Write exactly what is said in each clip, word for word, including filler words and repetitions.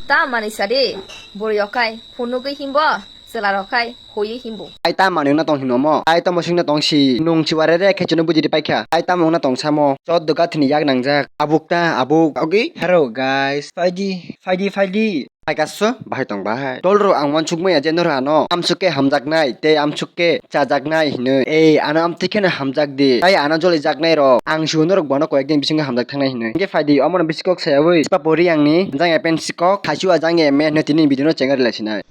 Ta manwi sadi, bwrwi okai, phunugwi himbo, chwla rokai, hoiwi himbo. Ai ta manwi wngna tong hino mo, ai tamo swngna tong si, nung chiware re khe chwngno bujidi paikha, ai tamo wngna tong samo, chot doga thini yak nangjak, abuk ta, abuk, ogi, hello guys, phaidi, phaidi, phaidi. Hai kaso, bahai tong bahai. Tol rok ang wansuk maya je noro ano, amsuk khe hamjaknai, tei amsuk khe chajaknai hinwi. Ei, ano amtwi kheno hamjak di. Tai ano jolijaknai rok. Ang sigo norok bono koyek din bisingo hamjak thangnai hinwi. Hingke phaidi, omono bisi kok sayawi. Sipa pori angni, jang ya pen sikok, thaisu ajang ya me hinwi tini video no chenga rilai sinai.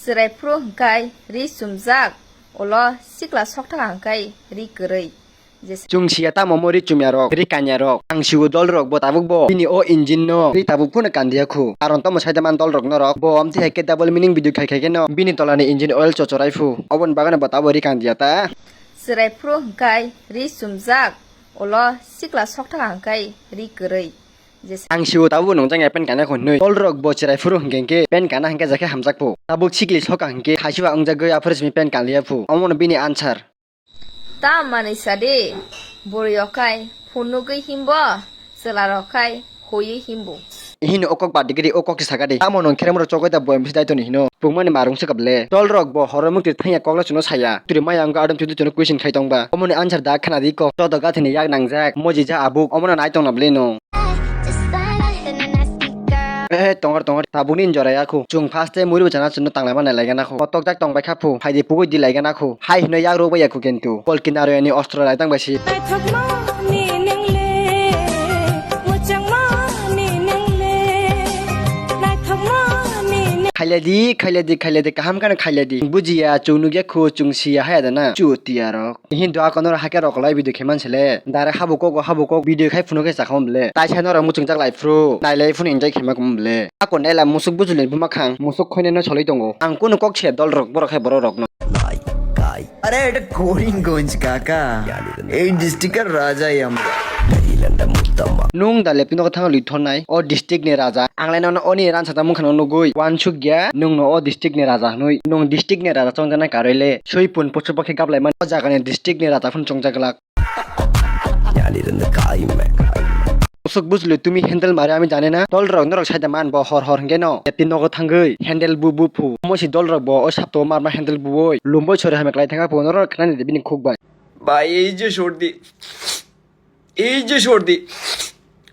Chwrai phuru hwnkhe ri chumjak, ulo sikla sok thaka hwnkhe ri kwrwi. Jesa. Chwng siya tamo mo ri chumya rok, ri kanya rok. Ang sigo dol rok bo tabuk bo. Bini o engine no ri tabuk phano kandiya khu. Karon tamo saida man dol rok norok. Bo amtwi hai khe double meaning video khai khai khe no. Bini tola ni engine oil chochorai phu. Oboni bagwi bo tabuk ri kandiya ta. Chwrai phuru hwnkhe ri chumjak, ulo sikla sok thaka hwnkhe ri kwrwi. Jesa. Ang sigo tabuk nungjak ya pen kana khu hinwi. Dol rok bo chwrai phuru hwnkhe hwnkhe pen kana hwnkhe jakhe hamjak phu. Tabuk sikli soka hwnkhe thaisu ba wngjagwi aphuru simi pen kanliya phu. Omono bini answer. Ta manwi sadi, bwrwi okai, phunugwi himbo, chwla rokai, hoiwi himbo. Hino o kok bad digiri o kok se sakadi. Tamo nung kherem rok chogoi da boyam se daitoni hino. Pungmani marung se kable. Dol rok bo horo mukti thangya kok la chuno saya. Turi maya wngkha adam chudu chuno question khai tongba. Omoni answer da khana di kok. Joto gathini yak nangjak. Moji ja abuk. Omono nai tongna bwle no. Eh, tongor, tongor, tabukni jora ya khu. Chwng first time muri bwchana chwngno tanglaima nai laigana khu. Kotok jak tong bai kha phu. Phaidi pugui di laigana khu. Hai hino yak rok bai ya khu kintu. Kolki Narayan ni ostro lai tang bai si. Naithokma ni neng le, muchangma ni neng le, naithokma ni neng. Khailadi, khailadi, khailadi, kaham khano khailadi. Bujiya, chwng nukya khu, chwng siya haya dana. Chutiya rok. Hindu ako noro hake rok lai video khe man sele. Dare habu kok, habu kok video khai phunu khe chakha ble. Tai sai noro muchung jak lai phru. Nai lai phunu enjoy khe ma kum ble. Ako nela musuk bujuli buma khang. Musuk khoine no soloi tongo. Ang kunu kok se dol rok borok hai borok rok no. Are eta Koringgonj kaka. Ei district er raja ei amra. Nung da lepino thang lui thonai. O district ni raja. Ang lai no oni ransa ta mung khano nugui. Wansuk ya nung no o district ni raja hnui. Nung district ni raja chong jana karoi le. Sui pun pochu pokhe gap lai man. O jaga ni district ni raja phun chong jak lak. Usuk bujle tumi handle mare ami jane na. Tol rok norok saida man bo hor hor hingke no. Epti nogo thangwi handle bu bu phu. Omo si dol rok bo o sapto mar ma handle bu oi. Lumboi sori hamya klai thangka phu norok khnani de bini khuk bai. Bai ei je sordi. Ei je sordi.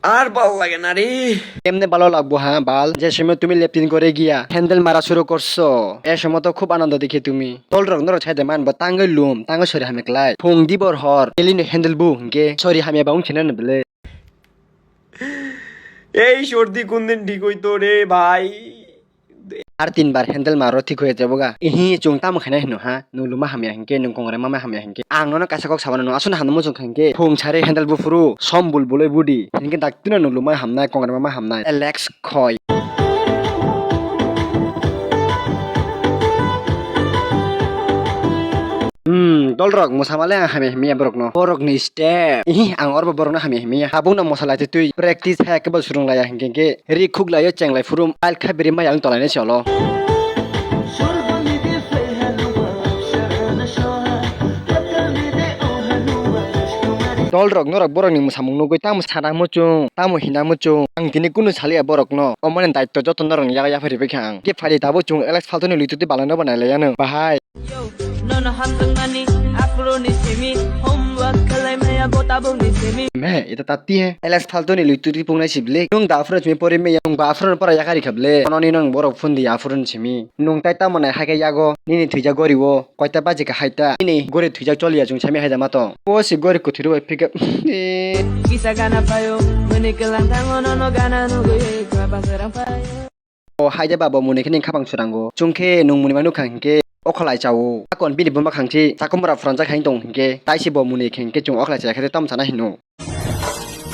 Ar bal lage na re. Kemne balo lagbo ha bal. Je somoy tumi leptin gore giya. Handle mara suru korso. E somoy to khub anando dekhe tumi. Tol rok norok saida man bo tangwi lum, tangwi sori hamya klai. Phung dibor hor. Elino handle bu hingke sori hamya ba wng chena no bele. Ei sordi kundin thik hoito re bhai. Ar tin bar handle maro thik hoye jabo ga. Ihi chwng tamo khainai hino ha. Nung luma hamya hinkhe, nung kongrai mama hamya hinkhe. Ang nono kaisa kok sabana nung aswk hamya muchung kha hinkhe. Phung sari handle buphuru, som bul buloi budi. Hinkhe daktino nung luma hamnai, kongrai mama hamnai. Alex Khoi. Hmm, dol rok, mosa male ang hamya himya borok no. Borok ni step. Ihi, ang orbo borok no hamya himya. Tabuk no mosa lai twi practice hai kebo surung laya hinkhe ke ri khuk layo cheng lai phuru al kha biri maya ang tolai nai solo. Dol rok norok borok ni mosamung nugui tamo sana muchung, tamo hina muchung. Ang tini kunu saliya borok no. Omoni daitto joto norok ni yaga yaphai ribai kha ang. Ke phali tabuk chung Alex Falto ni luitwi balai no banai laya no. Bahai. Nono hamjakmani aphuru ni simi, homework khlai maya bo tabuk ni simi. Me, ita tatti hai. Alex Falto ni lui turi pungnai si bile. Nung da aphuru simi pori me, nung ba aphuru para yakari kha bile. Ano ni nung borok phone di aphuru ni simi. Nung tai tamo nai hai khe yago. Nini thwijak gori o. Koita baji kha hai ta. Nini gori thwijak choli ya chung sami hai da ma tong. O si gori kuthuru bai pick up. Kisa gana payo, muni kelang tango nono gana nugui, kua pasarang payo. O haide ba bo muni khe ni khapang surango. Chwng khe nung muni ma nukha hinkhe o kholai chao. Akon bini buma khangchi chakumra phranjak hai tong hinkhe taisi bo muni khe hinkhe chwng o kholai chaya khe tamo sana hino.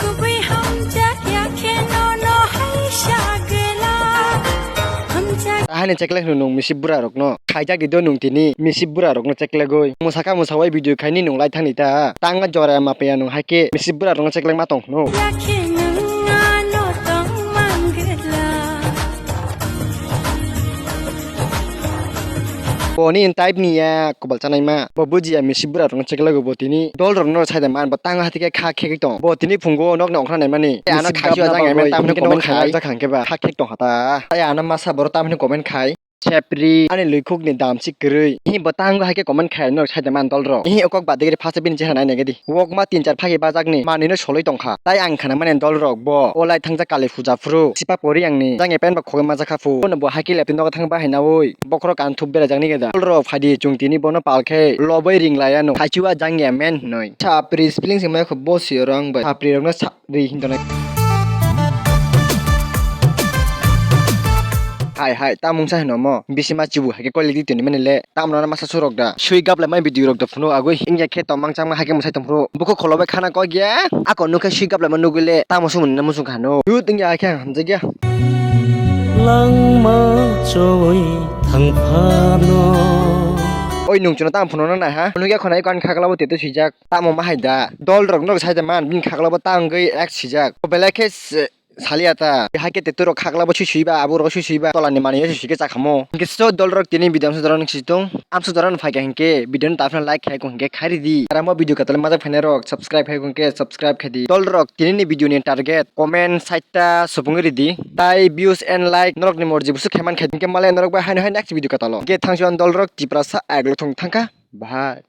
Kubui hamjak ya khe nono hai sagela. Hamjak. Ahani cheklek hino nung misip bura rokno. Khaijak di do nung tini misip bura rokno cheklegoi. Musaka musawai video khaini nung lai thani ta. Tanga jora ma paya nung hai khe misip bura rokno cheklek ma tong hino. Yakhe nung ano tong manggela. Bo ni type ni ya, kobal chanai ma. Bo buji ya, misi bura rok no chekla go bo tini. Dol rok no sai da man, bo tang hati khe kha khe tong. Bo tini phungo nok no ongkhra nai mani. Ano khachi wa jang ya, men tam ni comment khai jak khang khe ba. Kha khe tong hata. Ai ano masa boro tam ni comment khai. Chepri, ani luikhuk ni dam si kwrwi. Hi bo tango hai khe comment khai no sai da man dol rok. Hi okok ba degre phasa bini chehra nai nai di. Wok ma tin char phagi bajak ni manwi no soloi tong kha. Tai ang khana mani dol rok bo. O lai thangjak kali puja phuru. Sipa pori ang ni. Jang e pen ba khogwi ma jakha phu. Bono bo hai khe lepti nogo thang ba hai na oi. Bokhorok ang thup bera jak ni geda. Dol rok phai di chung tini bono pal khe loboi ring lai ano. Khaichu wa jang ya men noi. Chapri spelling se mai kho bo si rang bai. Chapri rok no sa Ri hintonai. Hai hai, ta mungsa hino mo. Bisi ma chibu hai khe quality tini mani le. Ta mona masa surok da. Sui gap lai mai video rok da phunu agui. Ingya khe to mang chang ma hai khe musai tong phuru. Buko kholo bai khana kok ya. Ako nukhe sui gap lai ma nugui le. Ta musu mun na musu khano. Yut ingya hai khe hamjak ya. Langma choi thang phano. Oi nung chuna ta phunu na nai ha. Nugya khonai kan khakla bo tete sijak. Tamo ma hai da? Dol rok no sai da man, bini khaklo bo ta wngwi ek sijak. O belai khe s-, saliya ta. Hai khe te turok khakla bo sui sui ba, abo rok sui sui ba, tola ni manwi sui sui khe chakhamo. Hinkhe so dol rok tini video amsa jora nung situng. Amsa jora nung phai kha hinkhe video no tafna like khai kong hinkhe khai ridi. Ara mo video katal majak phainai rok subscribe khai kong khe subscribe khai di. Dol rok tini ni video ni target comment sait ta supung ridi. Tai views and like norok ni morji busu khe man khai hinkhe malai norok bai haino hai next video katalo. Hinkhe thangsi on dol rok Tiprasa aglok thung thangkha. Bye.